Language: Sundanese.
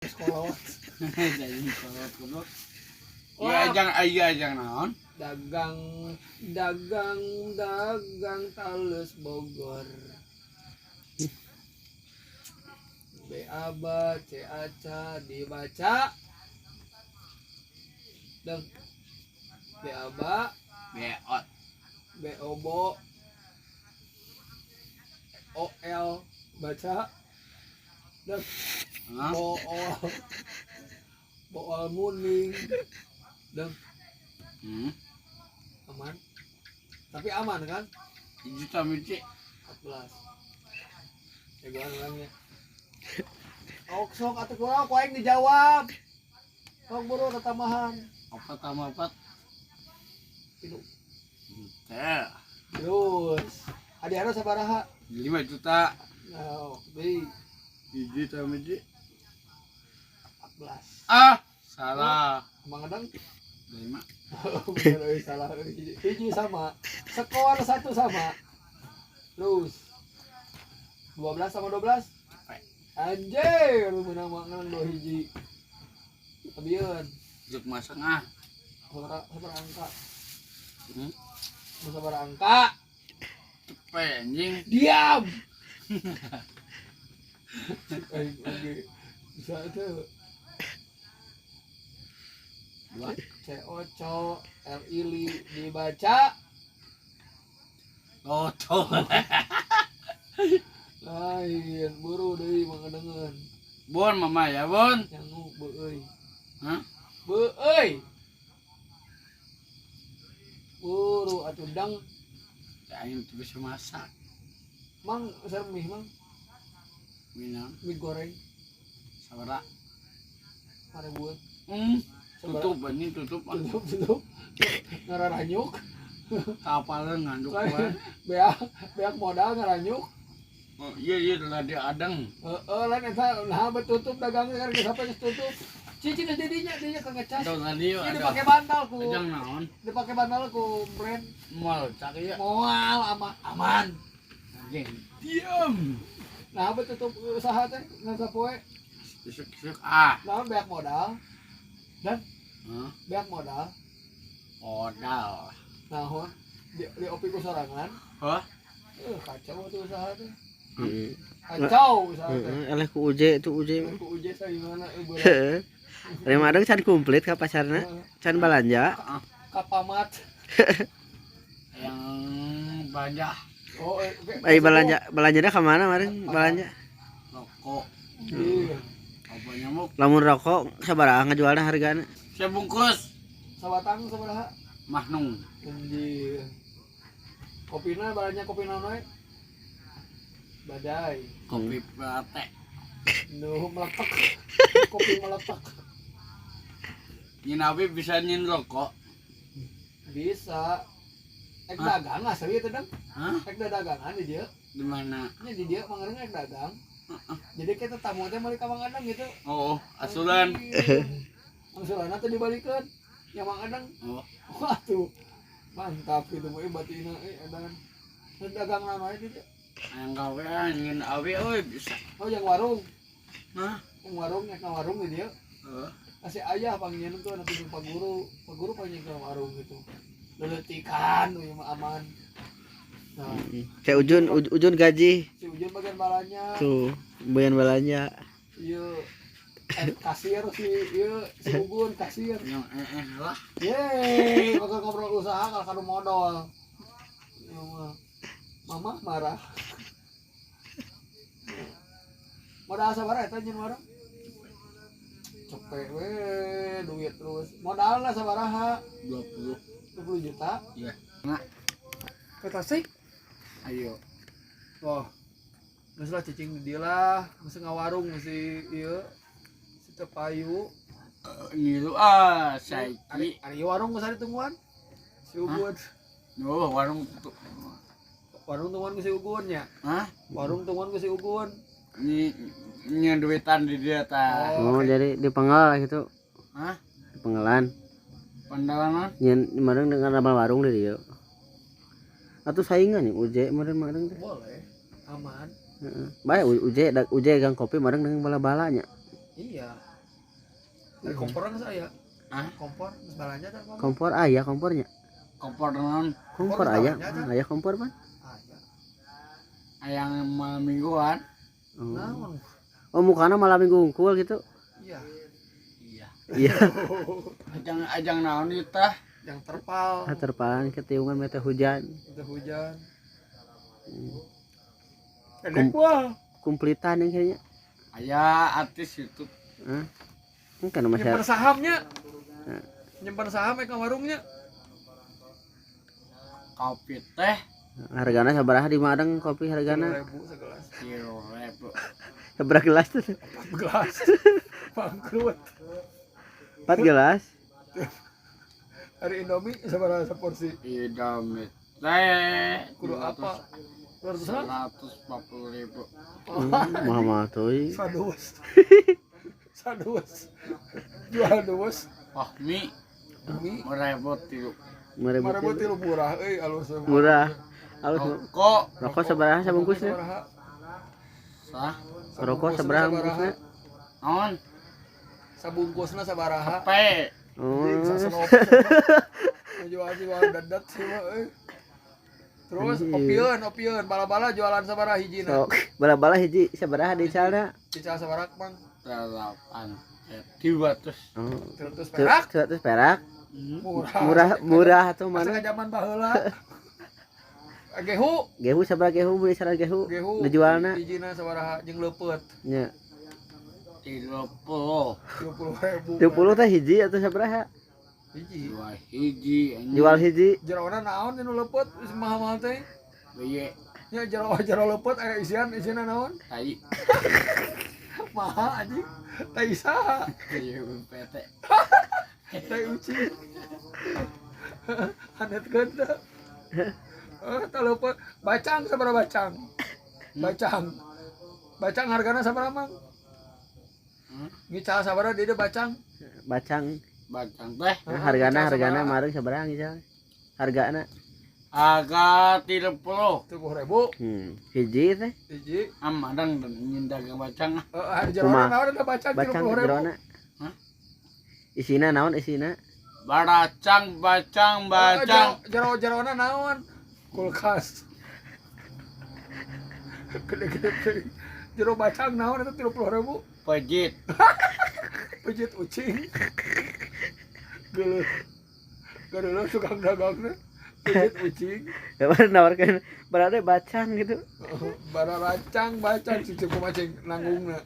Sekolah. Jadi kolot goblok. Iya ajang, iya ajang naon? Dagang, dagang, dagang tales Bogor. B A B C A C dibaca. Deng. B A B B O B O B O L baca. Deng. Hah? Bo O Bool muning. Deng. Hmm. Aman. Tapi aman kan? Juta miji. 14. Jagoan orangnya. Ok sok atuh kurang ku aing dijawab. Sok buru ada tambahan. 4 tambah 4. Tilu. Teh. Terus hadiahna sabaraha? 5 juta. Nah, deui 1 tambah hiji. 14. Ah, salah. Mang Adang? 5. Bener euy, salah hiji. Hiji sama. Skor 1 sama. Terus 12 sama 12? Anjir, lu menang mangan 2 hiji. Abieun. Juk masak ah. Sabaraha angka? Hmm? Sabaraha angka? Cepet anjing. Diam. Oke. Bisa tuh. 2. C O C L I L I dibaca. Loto. Lain buru deui mangedengeun. Bon mama ya, Bon. Nyangu beueuy. Hah? Beueuy. Buru atuh dang. Aing teu bisa masak. Mang ser mie mang. Minang Mie goreng. Sabaraha? Maribuan. Tutup anjing tutup. Tutup tutup. Ngararanyuk. Kapalnya nganduk wae. Beak beak modal ngaranyuk. Oh, iya iya lah dia adeng. Heeh, lain eta nah betutup dagangnya kan geus sampai geus tutup. Cicing geus didinya, dinya ke ngecas. Aduh tadi Ini dipake bantal ku. Ajang naon? Dipake bantal ku brand. Moal cak ieu. Moal ama aman. Anjing. Diam. Nah, betutup usaha teh ngan sapoe. Isuk-isuk ah. Nah, beak modal. Dan Hah? beak modal. Modal. Nah, di opi ku sorangan. Hah? Kacau tuh usaha teh. Heeh. Kacau usaha teh. Heeh, eleh ku UJ itu UJ. Ku UJ saya gimana berat. Heeh. Ari mah can komplit ka pasarna, can balanja. Ka pamat. Yang belanja. Oh, oke. Ai belanja, belanjana ka mana meureun belanja? Rokok. Iya. Apa nyamuk? Lamun rokok sabaraha ngajualna hargana? Sebungkus. Sabatang sabaraha? Mahnung. Anjir. Kopina balanja kopi naon we? Badai. Kopi latte. Nuh meletek. Kopi meletek. Nyinabi bisa nyin rokok? Bisa. Ek dagang asli itu dang. Hah? Ek dagangan di dia. Di mana? Ini di dia mangereng ek dagang. Jadi kita tamu teh meuli ka Mang Adang gitu. Oh, asulan. Angsulanna teh dibalikeun. Ya Mang Adang. Oh. Wah tuh. Mantap gitu mah batina edan. Dagang naon wae di dia. Yang gawean nyin awe euy bisa. Oh, yang warung. Hah? Yang warung, yang warung di dia. Heeh. Kasih ayah panggilnya tuh nanti jumpa guru. Pak guru panggil ke warung gitu. Leletikan tuh yang aman. Nah, Kayak Ujun, Ujun gaji. Si Ujun bagian balanya. Tuh, bagian balanya. Iya. Kasir si iya si Ugun kasir. Yang lah. Yeay, bakal ngobrol usaha kalau kadu modal. Ya, mama marah. Modal sabaraha eta nyeun warung? Cepet we duit terus. Modalna sabaraha? 20. 20 juta? Iya. Nah. Ke Tasik? Ayo. Wah. Geus lah cicing di dieu lah, geus ngawarung si ieu. Si teu payu. Ngilu ah saiki. Ari warung geus ari tungguan. Si Ugun. Oh, warung tuh. Warung tungguan ku si Ugun nya. Hah? Warung tungguan ku si Ugun. Ini nyeduitan di dia ta. Oh, jadi di penggal gitu. Hah? Di penggalan. Pendalaman? Nyen meureun dengan ramal warung di dieu. Atuh saingan nih UJ meureun teh. Boleh. Aman. Heeh. Bae UJ UJ gang kopi meureun dengan bala-balanya. Iya. Dari kompor geus aya. Hah? Kompor geus balanja teh kompor. Kompor aya kompornya. Kompor naon? Kompor aya, aya kompor pan. Aya. Ayang malam mingguan. Oh. Naon? Oh, mukana malam minggu unggul gitu. Iya. Iya. Iya. Ajang-ajang naon ieu tah? Yang terpal. Ah, terpalan ketiungan mete hujan. Itu hujan. Pendek wah. Kumplitan yang kayaknya. Aya artis YouTube. Hah? Kan masyarakat. Nyimpen sahamnya. Nyimpen saham ka warungnya. Kopi teh Hargana sabaraha di Madang kopi hargana? 1000 segelas. 3.000. Sabaraha gelas tuh? 4 gelas. Bangkrut. 4 gelas. Hari Indomie sabaraha seporsi? Indomie teh Kudu apa? 200 140.000. Mahal tuh. Saduas. Saduas. Jual duas. Wah, mie Mie 1.003. Marebo tilu murah euy alus. Murah. Alus. Rokok Rokok sabaraha sabungkusna? sah Rokok sabaraha bungkusna? naon? Sabungkusna sabaraha? Pe. Oh. Jual-jual dadat sih mah euy. Terus opieun bala-bala jualan sabaraha hijina? Sok bala-bala hiji sabaraha di calna? Dical sabaraha Mang? 8 200. Oh. 300 perak. 100 perak. Murah. Murah murah tuh Masa mana? zaman baheula. Gehu, Gehu sabaraha gehu beli salah gehu. gehu. Dijualna. Hijina sabaraha jeung leupeut Nya. 30. 30.000. 30 teh hiji atau sabaraha? Hiji. Jual hiji anjing. Jual hiji. Jeroana naon nu leupeut geus mahal-mahal teh? Beye Nya jero jero leupeut aya isian isina naon? tai. Mahal anjing. Tai saha? Tai PT. Tai ucing. Anetkeun teh. Tah leupeut bacang sabaraha bacang? Bacang. Bacang hargana sabaraha Mang? Ngical sabaraha di dieu bacang? Bacang. Bacang teh Nah, hargana hargana mareng sabaraha ngical? Hargana. agak 30. 30.000 Hiji teh. Hiji. Ah, madang nyin dagang bacang ah. Heeh, jerona naon eta bacang Bacang 30.000. jerona. Hah? Isina naon isina? Baracang, bacang, bacang. Jero jerona naon? Kulkas. Gede-gede teh. Jero bacang naon eta 30.000? Pejit. Pejit ucing. Geuleuh. Geuleuh tukang dagangna. Pejit ucing. Baru nawarkeun berarti bacang gitu. Bara racang bacang si cukup macing nanggungna.